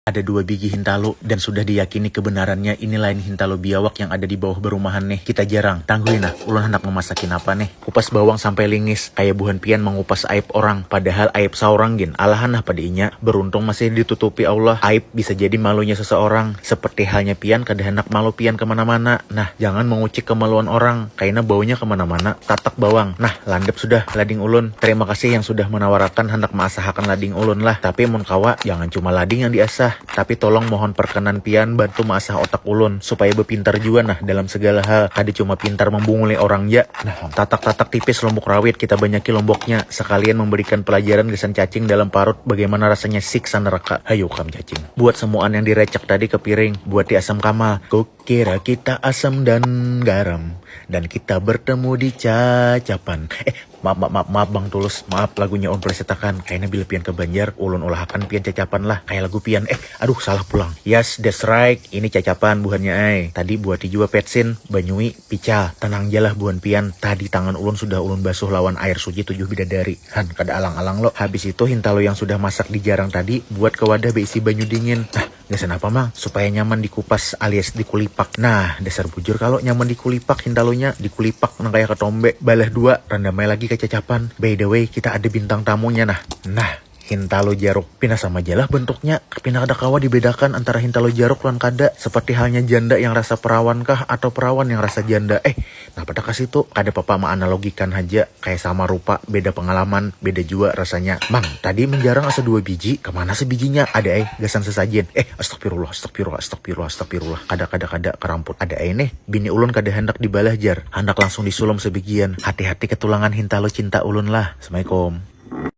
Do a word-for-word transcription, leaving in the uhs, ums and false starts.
Ada dua bigi hintalu dan sudah diyakini kebenarannya ini lain hintalu biawak yang ada di bawah berumahan nih. Kita jarang. Tangguhi nah, ulun hendak memasakin apa nih. Kupas bawang sampai lingis, kaya buhan pian mengupas aib orang, padahal aib saurang gin. Alahan nah pada inya, beruntung masih ditutupi Allah. Aib bisa jadi malunya seseorang. Seperti halnya pian kada hendak malu pian kemana-mana. Nah, jangan mengucik kemaluan orang, kaina baunya kemana-mana. Tatak bawang. Nah, landep sudah lading ulun. Terima kasih yang sudah menawarakan hendak maasahakan lading ulun lah. Tapi mun kawa, jangan cuma lading yang diasah. Tapi tolong mohon perkenan pian bantu maasah otak ulun supaya bepintar jua nah dalam segala hal. Kada cuma pintar membunguli orang ja. Nah, tatak-tatak tipis lombok rawit, kita banyaki lomboknya. Sekalian memberikan pelajaran gasan cacing dalam parut bagaimana rasanya siksa neraka. Hayu kam cacing. Buat semuaan yang direcek tadi ke piring, buat di asam kamal. Kukira kita asam dan garam dan kita bertemu di cacapan. Eh, maaf, maaf, maaf, maaf, Bang Tulus. Maaf, lagunya Om Presetakan. Kayaknya bila pian ke Banjar, ulun ulahakan pian cacapan lah. Kayak lagu pian. Eh, aduh, salah pulang. Yes, that's right. Ini cacapan buhannya, ay. Tadi buati jua petsin, banyui, pical. Tenang jalah buhan pian. Tadi tangan ulun sudah ulun basuh lawan air suci tujuh bidadari. Han, kada alang-alang lo. Habis itu, hintalu yang sudah masak di jarang tadi, buat ke wadah beisi banyu dingin. Nah, gasan apa, Mang? Supaya nyaman dikupas alias dikulipak. Nah, dasar bujur kalau nyaman dikulipak hintalunya, dikulipak nang kaya ketombe. Balah dua, rendamai lagi kacacapan. By the way, kita ada bintang tamunya nah. Nah, hintalu jaruk. Pina sama jalah bentuknya, pina kada kawa dibedakan antara hintalu jaruk lan kada. Seperti halnya janda yang rasa perawan kah atau perawan yang rasa janda. Eh, napa dah ka situ? Kada papa maanalogikan haja. Kayak sama rupa, beda pengalaman, beda jua rasanya. Mang, tadi menjarang asa dua biji, kemana sebijinya? Ada ai, gasan sesajen. Eh, astagfirullah, astagfirullah, astagfirullah, astagfirullah. Kada, kada, kada, keramput. Ada ai nih, bini ulun kada hendak dibalah jar. Hendak langsung disulum sebigian. Hati-hati ketulangan hintalu cinta ulun lah. Assalamualaikum.